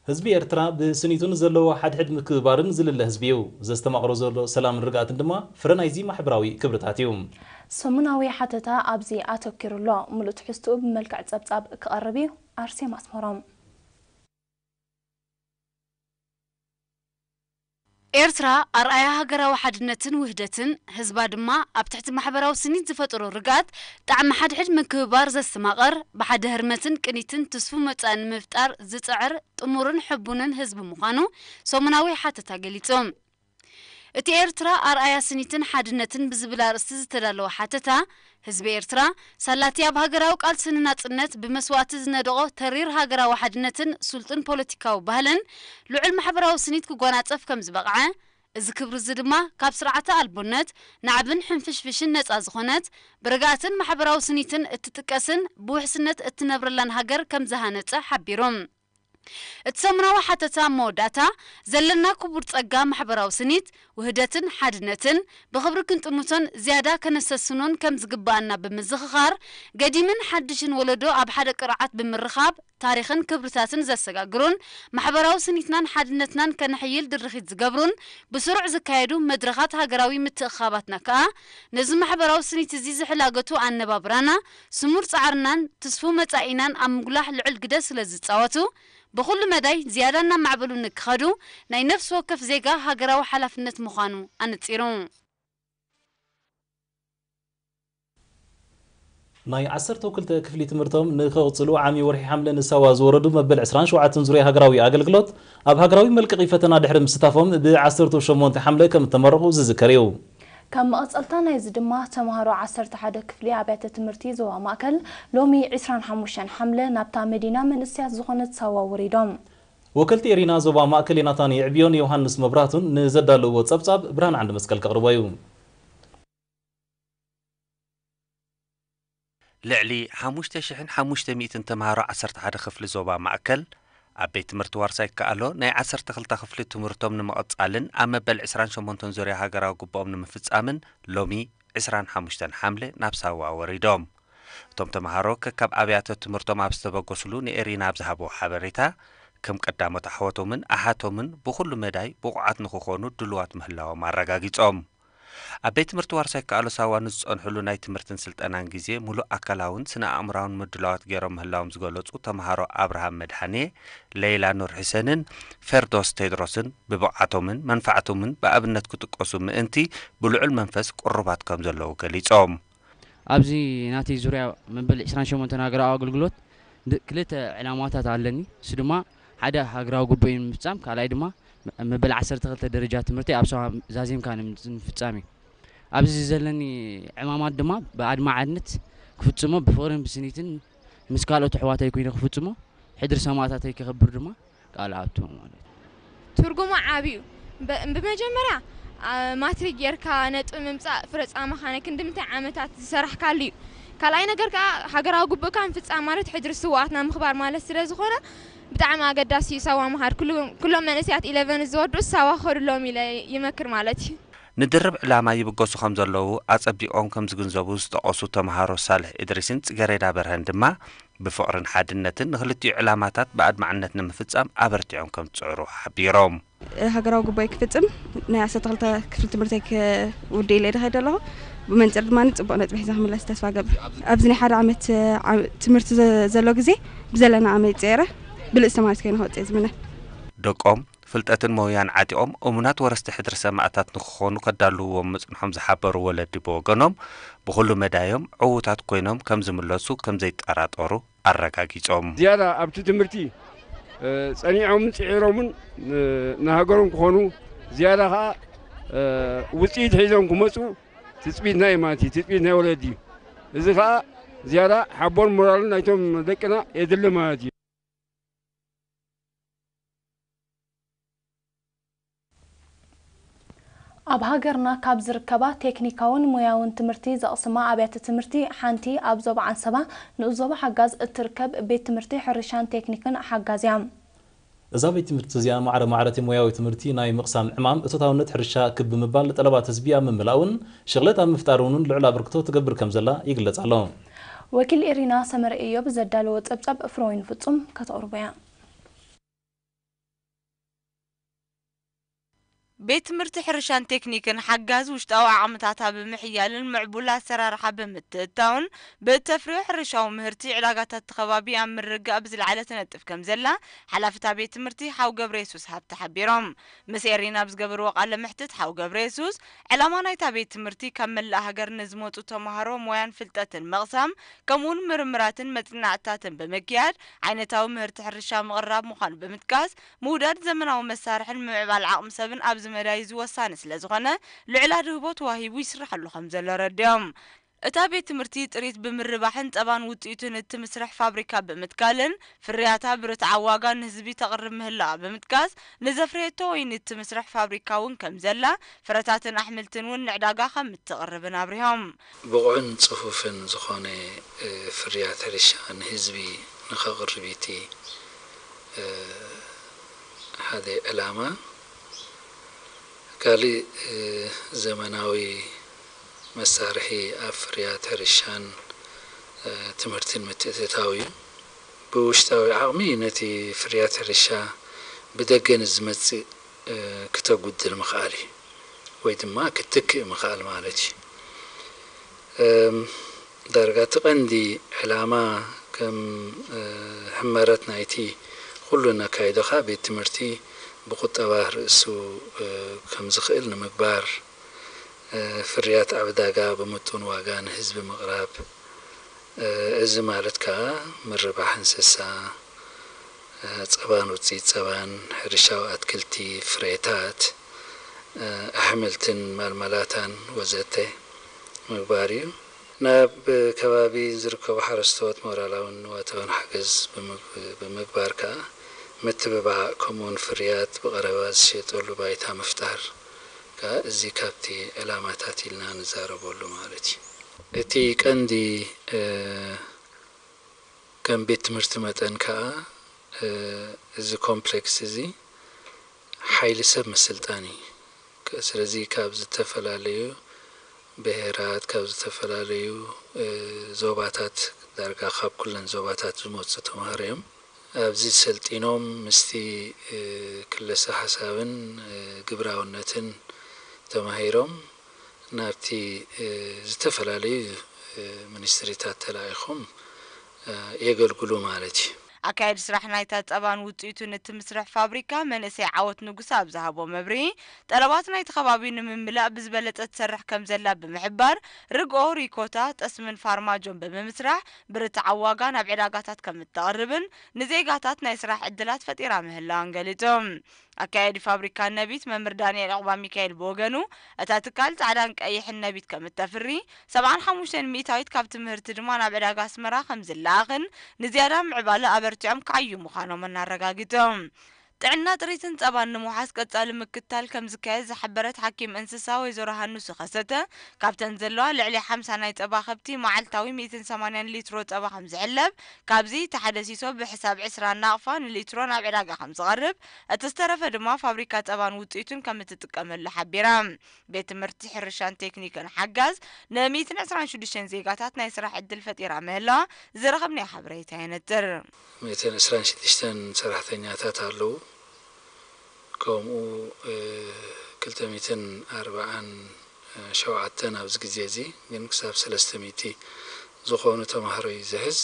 ህዝቢ ኤርትራ ብስኒቱን ዘለዎ ሓድሕድ ምክብባርን ዝልለ ህዝቢ እዩ። ዘስተማቕሮ ዘሎ ሰላምን ርግኣትን ድማ ፍረ ናይዚ ማሕበራዊ ክብርታት እዩ። ሰሙናዊ ሓተታ ኣብዚ ኣተኪሩ ኣሎ። ምሉእ ትሕዝትኡ ብመልክዕ ጸብጻብ ክቐርብ እዩ። ኣርሴማ ኣስመሮም። ኤርትራ ኣርኣያ ሃገራዊ ሓድነትን ውህደትን፣ ህዝባ ድማ ኣብ ትሕቲ ማሕበራዊ ስኒት ዝፈጠሮ ርግኣት፣ ጣዕሚ ሓድሕድ ምክብባር ዘስተማቕር፣ ብሓደ ህርመትን ቅኒትን ትስፉ መጻኢ ንምፍጣር ዝጽዕር ጥሙርን ሕቡንን ህዝቢ ምዃኑ ሰሙናዊ ሓተታ ገሊጹ። እቲ ኤርትራ ኣርኣያ ስኒትን ሓድነትን ብዝብል ኣርእስቲ ዝተዳለወ ሓተታ፣ ህዝቢ ኤርትራ፣ ሳላቲ ኣብ ሃገራዊ ቃልሲ ንናጽነት ብመስዋእቲ ዝነደቖ ተሪር ሃገራዊ ሓድነትን ስልጡን ፖለቲካዊ ባህልን፣ ልዑል ማሕበራዊ ስኒት ክጎናጸፍ ከም ዝበቕዐ፣ እዚ ክብሪ እዚ ድማ ካብ ስርዓተ ኣልቦነት፣ ናዕብን ሕንፍሽፍሽን ነጻ ዝኾነት፣ ብርግኣትን ማሕበራዊ ስኒትን እትጥቀስን ብውሕስነት እትነብረላን ሃገር ከም ዝሃነጸ ሓቢሩ። እቲ ሰሙናዊ ሓተታ ኣብ መወዳእታ፣ ዘለና ክቡር ጸጋ ማሕበራዊ ስኒት፣ ውህደትን ሓድነትን ብኽብሪ ክንጥምቶን ዝያዳ ከነሰስኖን ከም ዝግብኣና ብምዝኽኻር፣ ገዲምን ሓድሽን ወለዶ ኣብ ሓደ ቅርዓት ብምርኻብ፣ ታሪኽን ክብርታትን ዘሰጋግሩን፣ ማሕበራዊ ስኒትናን ሓድነትናን ከነሕይል ድርኺት ዝገብሩን ብስሩዕ ዝካየዱ መድረኻት ሃገራዊ ምትእኽኻባትና ከኣ፣ ነዚ ማሕበራዊ ስኒት እዚ ዝሕላገቱ ኣነባብራና፣ ስሙር ጻዕርናን ትስፉ መጻኢናን ኣብ ምጉላሕ ልዑል ግደ ስለ ዝጻወቱ፣ ብኹሉ መዳይ ዝያዳ እናማዕበሉ ንክኸዱ ናይ ነፍሲ ወከፍ ዜጋ ሃገራዊ ሓላፍነት ምዃኑ ኣነጺሩ። ናይ ዓሰርተ ክልተ ክፍሊ ትምህርቶም ንክቕጽሉ ዓሚ ወርሒ ሓምለ ንሳዋ ዝወረዱ መበል ዕስራን ሸውዓተን ዙርያ ሃገራዊ ኣገልግሎት ኣብ ሃገራዊ መልቀቒ ፈተና ድሕሪ ምስታፎም ብ ዓሰርተ ሸሞንተ ሓምለ ከም እተመረቑ ዝዝከር እዩ። ከም መቐጸልታ ናይዚ ድማ ተምሃሮ ዓሰርተ ሓደ ክፍሊ ኣብያተ ትምህርቲ ዞባ ማእከል ሎሚ ዕስራን ሓሙሽተን ሓምለ ናብታ መዲና መንእሰያት ዝኾነት ሳዋ ወሪዶም። ወከልቲ ኤሪና ዞባ ማእከል ዮናታን የዕብዮን ዮሃንስ መብራቱን ንዘዳለውዎ ጸብጻብ ብርሃን ዓንዲ መስቀል ከቕርቦ እዩ። ልዕሊ ሓሙሽተ ሽሕን ሓሙሽተ ሚእትን ተምሃሮ ዓሰርተ ሓደ ክፍሊ ዞባ ማእከል ኣብ ቤት ትምህርቲ ዋርሳይ ከኣሎ ናይ ዓሰርተ ክልተ ክፍሊ ትምህርቶም ንምቕጻልን ኣብ መበል ዕስራን ሸሞንተን ዙርያ ሃገራዊ ግብኦም ንምፍጻምን ሎሚ ዕስራን ሓሙሽተን ሓምለ ናብ ሳዋ ወሪዶም። እቶም ተምሃሮ ከካብ ኣብያተ ትምህርቶም ኣብ ዝተበገስሉ ንኤሪና ኣብ ዝሃብዎ ሓበሬታ፣ ከም ቀዳሞት ኣሕዋቶምን ኣሓቶምን ብኹሉ መዳይ ብቑዓት ንኽኾኑ ድሉዋት ምህላዎም ኣረጋጊጾም። ኣብ ቤት ትምህርቲ ዋርሳይ ከኣሎ ሳዋ ንዝጸንሕሉ ናይ ትምህርትን ስልጠናን ግዜ፣ ሙሉእ ኣካላውን ስነ ኣእምራውን ምድላዋት ገይሮም ምህላዎም ዝገለጹ ተምሃሮ ኣብርሃም መድሃኔ፣ ሌይላ ኑር ሕሰንን ፌርዶስ ቴድሮስን፣ ብብቕዓቶምን መንፋዕቶምን ብኣብነት ክጥቀሱ ምእንቲ፣ ብልዑል መንፈስ ቅሩባት ከም ዘለዉ ገሊጾም። ኣብዚ ናተይ ዙርያ መበል ዕስራን ሸሞንተን ሃገራዊ ኣገልግሎት ድ-፣ ክልተ ዕላማታት ኣለኒ። እሱ ድማ ሓደ ሃገራዊ ግቡእ ንምፍጻም፣ ካልኣይ ድማ መ-፣ መበል ዓሰርተ ክልተ ደረጃ ትምህርቲ ኣብ ሰባ ዛዚምካ ንምፍጻም እዩ። ኣብዚ ዘለኒ ዕማማት ድማ ብኣድማዕነት ክፍጽሞ፣ ብፍቕርን ብስኒትን ምስ ካልኦት ኣሕዋተይ ኮይነ ክፍጽሞ፣ ሕድሪ ሰማእታተይ ከኽብር ድማ ቃል ኣቱ ማለት እዩ። ትርጉሙ ዓቢ እዩ። በ-፣ ብመጀመርያ፣ ኣ፣ ማትሪክ ጌርካ ነጥቢ ምምጻእ ፍረ ጻማኻ ናይ ክንዲ ምንታይ ዓመታት ዝሰራሕካሉ እዩ። ካልኣይ ነገር ከኣ ሃገራዊ ግቡእካ ምፍጻም ማለት ሕድሪ ስውኣትና ምኽባር ማለት ስለ ዝኾነ ብጣዕሚ ኣገዳሲ እዩ ሳዋ ምኻድ። ኩሉ-፣ ኩሎም መንእሰያት ኢለቨን ዝወድኡ ሳዋ ክኸዱ ኣለዎም ኢለ ይመክር ማለት እዩ። ንድርብ ዕላማ ይብገሱ ከም ዘለዉ ኣጸቢቖም ከም ዝግንዘቡ ዝጠቐሱ ተምሃሮ ሳልሕ እድሪስን ጽገሬዳ በርሀን ድማ ብፍቕርን ሓድነትን ንኽልቲኡ ዕላማታት ብኣድማዕነት ንምፍጻም ኣበርቲዖም ከም ዝጽዕሩ ሓቢሮም። ሃገራዊ ጉባኤ ክፍጽም ናይ ዓሰርተ ክልተ ክፍሊ ትምህርተይ ክውድእ ኢለ እየ ዝኸይድ ዘለኹ። ብመንጽር ድማ ጽቡቕ ነጥቢ ሒዘ ክምለስ ተስፋ ገብር። ኣብዚ ናይ ሓደ ዓመት፣ ዓ-፣ ትምህርቲ ዘ-፣ ዘሎ ግዜ ብዘለና ዓመት ጸይረ ብልጽቲ ተማሃሪት ኮይነ ክወጽእ እየ ዝምነ። ደቆም ፍልጠትን ሞያን ዓጢቖም እሙናት ወረስቲ ሕድሪ ሰማእታት ንክኾኑ ከዳልውዎም ምጽንሖም ዝሓበሩ ወለዲ ብወገኖም፣ ብኹሉ መዳዮም ዕዉታት ኮይኖም ከም ዝምለሱ ከም ዘይጠራጠሩ ኣረጋጊጾም። ዝያዳ ኣብቲ ትምህርቲ፣ እ፣ ጸኒዖምን ጽዒሮምን፣ እ፣ ንሃገሮም ክኾኑ፣ ዝያዳ ኸኣ፣ እ፣ ውጽኢት ሒዞም ክመጹ ትጽቢትና እዩ ማለት እዩ። ትጽቢት ናይ ወለዲ እዩ። እዚ ኸኣ ዝያዳ ሓቦን ሞራልን ናይቶም ደቅና የድሊ ማለት እዩ። ኣብ ሃገርና ካብ ዝርከባ ቴክኒካውን ሞያውን ትምህርቲ ዘቕስማ ኣብያተ ትምህርቲ ሓንቲ ኣብ ዞባ ዓንሰባ ንኡስ ዞባ ሓጋዝ እትርከብ ቤት ትምህርቲ ሕርሻን ቴክኒክን ሓጋዝ እያ። እዛ ቤት ትምህርቲ እዚኣ ማዕረ ማዕረ እቲ ሞያዊ ትምህርቲ ናይ ምቕሳም ዕማም እቶታውነት ሕርሻ ክብ ብምባል ጠለባት ህዝቢ ኣብ ምምላእ እውን ሽቕለት ኣብ ምፍጣር እውን ልዑል ኣበርክቶ ትገብር ከም ዘላ ይግለጽ ኣሎ። ወኪል ኤሪና ሰመረ ኢዮብ ዘዳለዎ ጸብጻብ ፍሮይን ፍጹም ከተቕርቦ እያ። ቤት ትምህርቲ ሕርሻን ቴክኒክን ሓጋዝ ውሽጣዊ ዓቕምታታ ብምሕያልን ምዕቡል ኣሰራርሓ ብምትእታውን ብእተፍርዮ ሕርሻዊ ምህርቲ ዕዳጋታት እቲ ከባቢ ኣብ ምርግጋእ ብዝለዓለ ትነጥፍ ከም ዘላ ሓላፊ እታ ቤት ትምህርቲ ሓው ገብረየሱስ ሃብተ ሓቢሮም። ምስ ኤሪና ኣብ ዝገበርዎ ቃለ መሕትት ሓው ገብረየሱስ ዕላማ ናይታ ቤት ትምህርቲ ካብ መላእ ሃገር ንዝመጹ ተምሃሮ ሞያን ፍልጠትን ምቕሳም ከምኡውን ምርምራትን መጽናዕትታትን ብምክያድ ዓይነታዊ ምህርቲ ሕርሻ ምቕራብ ምዃኑ ብምጥቃስ ምውዳድ ዘመናዊ መሳርሕን ምምዕባል ዓቕሚ ሰብን ኣብዚ መዳይ እዚ ወሳኒ ስለ ዝኾነ ልዑል ኣድህቦ ተዋሂቡ ይስርሓሉ ከም ዘሎ ኣረዲኦም። እታ ቤት ትምህርቲ ጥሪት ብምርባሕን ጸባን ውጽኢቱን እትምስርሕ ፋብሪካ ብምትካልን ፍርያታ ብርትዓዊ ዋጋ ንህዝቢ ተቕርብ ምህላዋ ብምጥቃስ ንዘፍረየቶ ወይኒ እትምስርሕ ፋብሪካ እውን ከም ዘላ ፍረታትን ኣሕምልትን እውን ንዕዳጋ ከም እትቕርብን ኣብሪሆም። ብቑዕን ጽፉፍን ዝኾነ ፍርያት ሕርሻ ንህዝቢ ንኸቕርብ እቲ ሓደ ዕላማ። ካሊእ ዘመናዊ መሳርሒ ኣብ ፍርያት ሕርሻን ትምህርትን ምትእትታው እዩ። ብውሽጣዊ ዓቕሚ ነቲ ፍርያት ሕርሻ ብደገ ንዝመጽእ ክተጉድል ምኽኣል እዩ ወይ ድማ ክትክእ ምኽኣል ማለት እዩ። ዳርጋ እቲ ቀንዲ ዕላማ ከም ሕመረት ናይቲ ኩሉ ነካይዶ ከኣ ቤት ትምህርቲ ብቁጠባ ርእሱ ከም ዝኽእል ንምግባር፣ ፍርያት ኣብ ዕዳጋ ብምጡን ዋጋ ንህዝቢ ምቕራብ፣ እዚ ማለት ከኣ ምርባሕ እንስሳ፣ ጸባን ውጽኢት ጸባን፣ ሕርሻዊ ኣትክልቲ፣ ፍሬታት፣ ኣሕምልትን ማልመላታን ወዘተ ምግባር እዩ። ናብ ከባቢ ዝርከቡ ሓረስቶት ሞራላውን ንዋታውን ሓገዝ ብምግባር ከኣ ምትብባዕ ከምኡውን ፍርያት ብቐረባ ዝሽየጠሉ ባይታ ምፍጣር ከኣ እዚ ካብቲ ዕላማታት ኢልና ንዛረበሉ ማለት እዩ። እቲ ቀንዲ ከም ቤት ትምህርቲ መጠን ከኣ እዚ ኮምፕሌክስ እዚ ሓይሊ ሰብ ምስልጣን እዩ። ስለዚ ካብ ዝተፈላለዩ ብሄራት፣ ካብ ዝተፈላለዩ ዞባታት፣ ዳርጋ ካብ ኩለን ዞባታት ዝመፁ ተምሃሮ እዮም። ኣብዚ ሰልጢኖም ምስቲ ክለሰ ሓሳብን ግብራውነትን ተማሂሮም ናብቲ ዝተፈላለዩ ሚኒስትሪታት ተላኢኾም የገልግሉ ማለት እዩ። ኣካየዲ ስራሕ ናይታ ጸባን ውጽኢቱን እትምስርሕ ፋብሪካ መንእሰይ ዓወት ንጉሰ ኣብ ዝሃቦ መብርሂ፣ ጠለባት ናይቲ ከባቢ ንምምላእ ብዝበለጸ ትሰርሕ ከም ዘላ ብምሕባር፣ ርግኦ፣ ሪኮታ፣ ጠስምን ፋርማጆን ብምምስራሕ ብርትዓዊ ዋጋ ናብ ዕዳጋታት ከም እተቕርብን ንዜጋታት ናይ ስራሕ ዕድላት ፈጢራ ምህላዋን ገሊጹ። ኣካያዲ ፋብሪካ ነቢት መምህር ዳንኤል ዕቑባሚካኤል ብወገኑ፣ እታ ትካል ጻዕዳን ቀይሕን ነቢት ከም እተፍሪ፣ ሰብዓን ሓሙሽተን ሚእታዊት ካብ ትምህርቲ ድማ ናብ ዕዳጋ ኣስመራ ከም ዝለኣኽን ንዝያዳ ምዕባለ ኣበርቲዖም ክዓዩ ምዃኖምን ኣረጋጊጹ። ጥዕና ጥሪትን ጸባን ንምውሓስ ቀጻሊ ምክትታል ከም ዝካየድ ዝሓበረት ሓኪም እንስሳ ወይዘሮ ሃኑሲ ከሰተ፣ ካብተን ዘለዋ ልዕሊ ሓምሳ ናይ ጸባ ከብቲ መዓልታዊ ሚእትን ሰማንያን ሊትሮ ጸባ ከም ዝሕለብ፣ ካብዚ እቲ ሓደ ሲሶ ብሕሳብ ዕስራ ናቕፋ ንሊትሮ ናብ ዕዳጋ ከም ዝቐርብ፣ እቲ ዝተረፈ ድማ ፋብሪካ ጸባን ውጽኢቱን ከም እትጥቀመሉ ሓቢራ። ቤት ትምህርቲ ሕርሻን ቴክኒክን ሓጋዝ ን ሚእትን ዕስራን ሽዱሽተን ዜጋታት ናይ ስራሕ ዕድል ፈጢራ ምህላዋ ዝረኸብናዮ ሓበሬታ የነጽር። ሚእትን ዕስራን ሽዱሽተን ሰራሕተኛታት ኣለዉ። ከምኡ ክልተ ሚእትን ኣርባዓን ሸውዓተን ኣብዚ ግዜ እዚ ግን ክሳብ ሰለስተ ሚእቲ ዝኾኑ ተማሃሮ እዩ ዝሕዝ።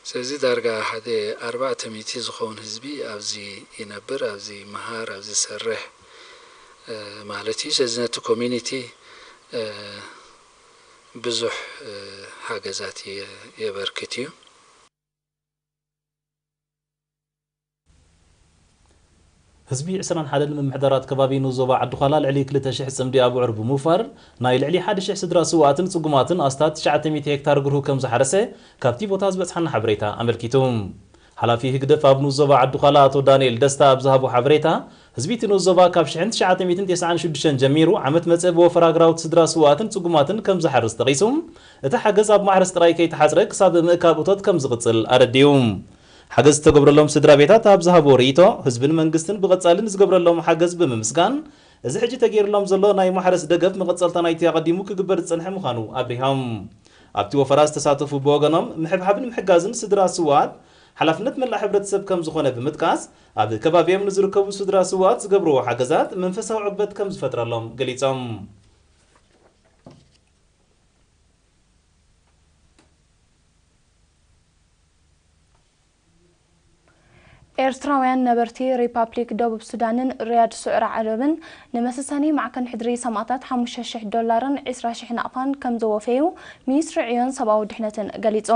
ስለዚ ዳርጋ ሓደ ኣርባዕተ ሚእቲ ዝኸውን ህዝቢ ኣብዚ ይነብር፣ ኣብዚ ይመሃር፣ ኣብዚ ይሰርሕ ማለት እዩ። ስለዚ ነቲ ኮሚኒቲ ብዙሕ ሓገዛት የበርክት እዩ። ህዝቢ ዕስራን ሓደን ምምሕዳራት ከባቢ ንኡስ ዞባ ዓዲ ዃላ ልዕሊ ክልተ ሽሕ ጽምዲ ኣብዑር ብምውፋር ናይ ልዕሊ ሓደ ሽሕ ስድራ ስውኣትን ጽጉማትን ኣስታት ትሽዓተ ሚእቲ ሄክታር ግርሁ ከም ዝሓረሰ ካብቲ ቦታ ዝበጽሓና ሓበሬታ ኣመልኪቱ። ሓላፊ ህግደፍ ኣብ ንኡስ ዞባ ዓዲ ዃላ ኣቶ ዳንኤል ደስታ ኣብ ዝሃቦ ሓበሬታ፣ ህዝቢ እቲ ንኡስ ዞባ ካብ ሽሕን ትሽዓተ ሚእትን ተስዓን ሽዱሽተን ጀሚሩ ዓመት መጸ ብወፈራ ግራውቲ ስድራ ስውኣትን ጽጉማትን ከም ዝሓርስ ጠቒሱ፣ እቲ ሓገዝ ኣብ ማሕረስ ጥራይ ከይተሓጽረ ክሳብ ምእካብ እቶት ከም ዝቕጽል ኣረዲኡ። ሓገዝ ዝተገብረሎም ስድራ ቤታት ኣብ ዝሃብዎ ርእይቶ፣ ህዝብን መንግስትን ብቐጻሊ ንዝገብረሎም ሓገዝ ብምምስጋን፣ እዚ ሕጂ ተገይርሎም ዘሎ ናይ ማሕረስ ደገፍ መቐጸልታ ናይቲ ኣቐዲሙ ክግበር ዝጸንሐ ምዃኑ ኣብሪሆም። ኣብቲ ወፈራ ዝተሳተፉ ብወገኖም፣ ምሕብሓብን ምሕጋዝን ስድራ ስውኣት ሓላፍነት መላእ ሕብረተሰብ ከም ዝኾነ ብምጥቃስ፣ ኣብ ከባቢኦም ንዝርከቡ ስድራ ስውኣት ዝገብርዎ ሓገዛት መንፈሳዊ ዕግበት ከም ዝፈጥረሎም ገሊጾም። ኤርትራውያን ነበርቲ ሪፓብሊክ ደቡብ ሱዳንን ሪያድ ስዑዲ ዓረብን ንመሰሰኒ ማዕከን ሕድሪ ሰማእታት ሓሙሽተ ሽሕ ዶላርን ዕስራ ሽሕ ናቕፋን ከም ዘወፈዩ ሚኒስትሪ ዕዮን ሰብኣዊ ድሕነትን ገሊጹ።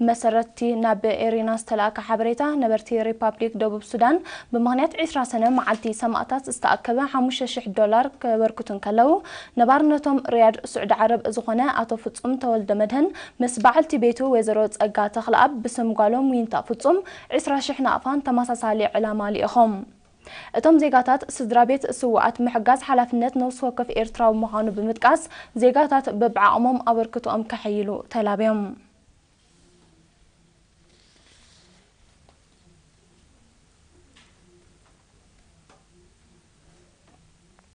መሰረትቲ ናብ ኤሪና ዝተላእከ ሓበሬታ፣ ነበርቲ ሪፓብሊክ ደቡብ ሱዳን ብምኽንያት ዕስራ ሰነ መዓልቲ ሰማእታት ዝተኣከበ ሓሙሽተ ሽሕ ዶላር ከበርክቱ እንከለዉ፣ ነባርነቶም ሪያድ ስዑዲ ዓረብ ዝኾነ ኣቶ ፍጹም ተወልደ መድህን ምስ በዓልቲ ቤቱ ወይዘሮ ጸጋ ተኽለኣብ ብስም ጓሎም ዊንታ ፍጹም ዕስራ ሽሕ ናቕፋን ተመሳሳሊ ዕላማ ልኢኾም። እቶም ዜጋታት ስድራ ቤት ስውኣት ምሕጋዝ ሓላፍነት ነፍሲ ወከፍ ኤርትራዊ ምዃኑ ብምጥቃስ፣ ዜጋታት በብዓቕሞም ኣበርክቶኦም ከሐይሉ ተላብዮም።